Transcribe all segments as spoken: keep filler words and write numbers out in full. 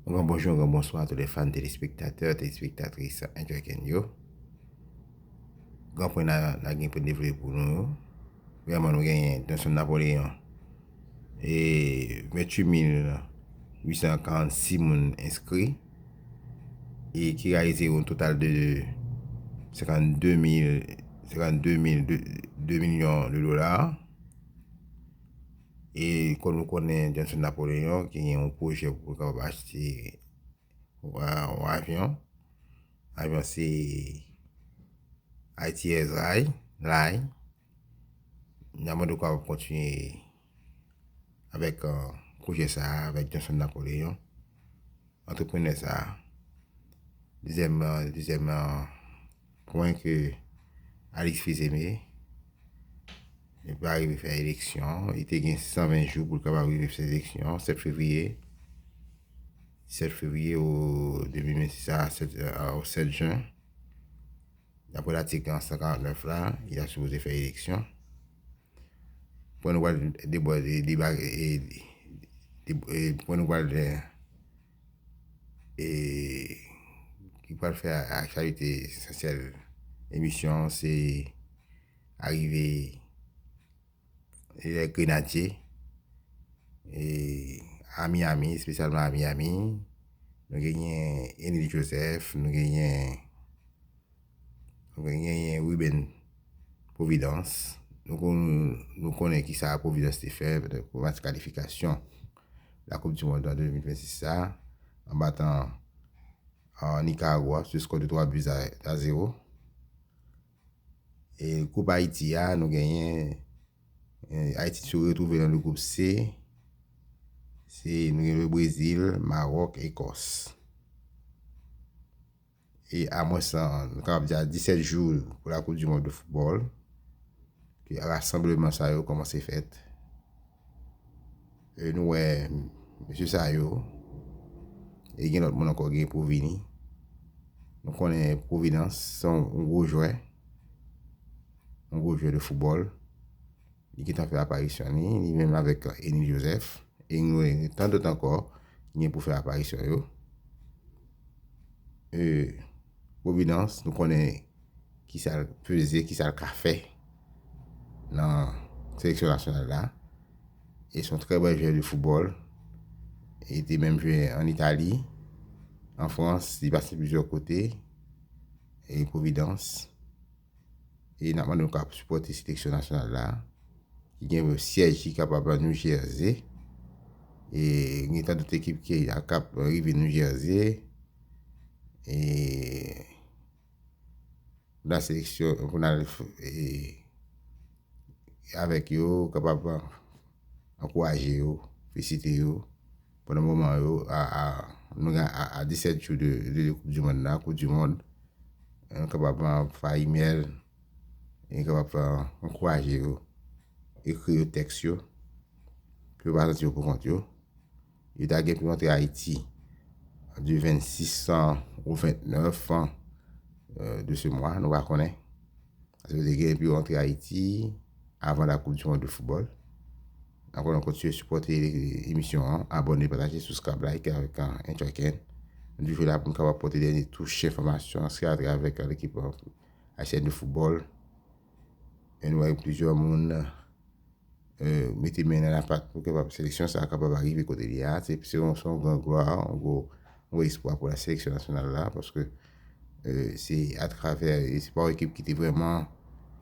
Yon gran bonjou, yon gran bonswa a tout lè fan telespektatè, telespektatris Enjoy Ken yo. Gran pwen n a, n a gen pou n devlope pou nou yo. Premyèman, nou genyen Johnson Napoléon, e venntuit mil uitsan karannsis moun enskri, e ki reyalize yon total de senkanndemil, senkanndemil, de milyon de dola. E kòm nou konnen, Johnson Napoléon ki gen yon pwojè pou l kapab achte yon, yon avyon. Avyon se Haiti Airlines. N a mande w kapab kontinye avèk, euh, pwojè sa a, avèk Johnson Napoléon, antreprenè sa a. Dezyèm, euh, dezyèm, euh, pwen ke Alix Fils-Aimé, li pa rive fè eleksyon. Li te gen san ven jou pou l kapab rive fè eleksyon, sèt fevriye. Sèt fevriye o de mil vennsis a, sèt, euh, o sèt jen. Daprè latik san karantnèf la, li ta sipoze fè eleksyon. Pwen nou pral debò-, de-, deba-, e, de-, e, pwen nou pral de-, e, ki pral fè aktyalite esansyèl emisyon, se arive e, Grenadye, e, a Miami, espesyalman a Miami. Nou genyen Enil Joseph, nou genyen, nou genyen Ruben Providence. Nou kon-, nou konnen kisa Providence te fè pou match kalifikasyon la Coupe du Monde an de mil vennsis sa, an batan, euh, Nicaragua sou skò de twa bi a, a zewo. E gwoup Ayiti a, nou genyen, e, Ayiti sou retwouve nan le gwoup C. Se, nou gen le Brezil, Mawòk, Ekòs. E a mwens, nou kapab di a disèt jou pou la Coupe du Monde de football, ke rasanbleman sa yo kòmanse fèt. E nou wè mesye sa yo, e gen lòt moun ankò gen pou vini. Nou konnen Providence se yon, yon gwo jwè, yon gwo jwè de foutbòl. Li gentan fè aparisyon li, li menm avèk Enil Joseph, e nou gen tan dòt ankò ki gen pou fè aparisyon yo. E Providence, nou konnen kisa l peze, kisa l ka fè nan seleksyon nasyonal la. E se yon trè bon jwè de foutbòl. E li te menm jwe an Itali, an Frans, li pase plizyè kote. E Providence. E n ap mande nou kapab sipòte seleksyon nasyonal la, ki gen syèj ki kapab New Jersey. E gen tan dòt ekip ki ap rive New Jersey. E pou n al seleksyon, pou n al, e, avèk yo, kapab ankouraje yo, felisite yo. Pandan moman yo, a, a, nou gen a, a disèt jou de, de Coupe du Monde la, Coupe du Monde, nou kapab fè imèl, e kapab ankouraje yo, ekri yo tèks yo, pou yo pa santi yo pou kont yo. Yo ta gen pou yo antre Ayiti de vennsis o vennèf, euh, de ce mois, nou pa konnen. Paske yo te gen pou yo antre Ayiti avan la Coupe du Monde de football. Ankò, nou kontinye sipòte emisyon an, abòne, pataje, subscribe, like avèk, euh, Enjoy Ken. Nou toujou la pou nou kapab pote dènye touch enfòmasyon, se atravè, euh, lekip, euh, ayisyèn de foutbòl. E nou wè plizyè moun, euh, mete men nan lapat pou kapab seleksyon sa a kapab rive kote li a. Se, se yon, se yon gran glwa, yon gwo, yon gwo espwa pou la seleksyon nasyonal la, paske, euh, se atravè, e se pa yon ekip ki te vrèman,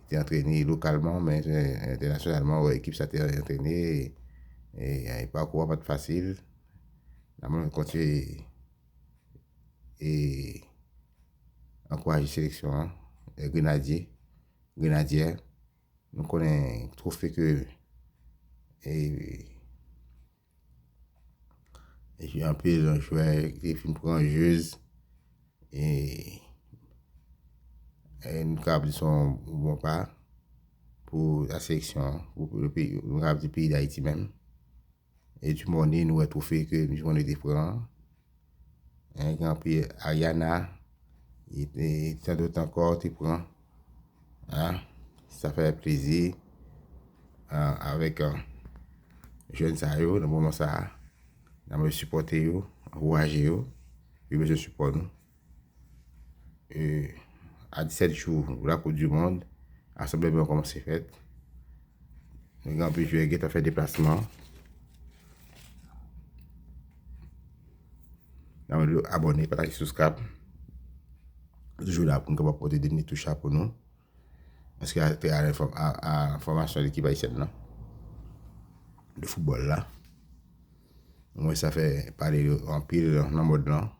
ki te antrene lokalman, men, euh, entènasyonalman, wè, ekip sa te antrene, e, e, e pakou a pa t fasil. N ap kontinye e ankouraje seleksyon an, e Grenadye, Grenadyè. Nou konnen twofe ke, e, e anpil jwè ki te fin pran jez, e, e nou kapab di se yon bon pa pou la seleksyon, pou le peyi, nou kapab di peyi Dayiti menm. E Dumornay, nou wè twofe ke Dumornay te pran. Hein, gen anpil Ariana, e, e tan dòt ankò te pran. Hein, sa fè plezi, hein, avèk, hein, jèn sa yo, nan moman sa a. N ap sipòte yo, ankouraje yo. Yo bezwen sipò nou. E, a disèt jou la Coupe du Monde, asanbleman kòmanse fèt. Nou gen anpil jwè gentan fè deplasman. N ap mande w abòne, pataje, subscribe. Toujou la pou n kapab pote dènye touch la pou nou. Paske a, a, a, a enfòmasyon lekip ayisyèn nan de foutbòl la. Mwen sa fè pale yo anpil nan mond lan.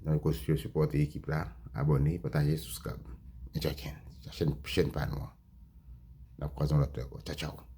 Donk, kontinye sipòte ekip la, abòne, pataje, subscribe. N tchèken, chèn, chèn pa nou an. N ap kwaze yon lòt lè ankò. Tchao, tchao.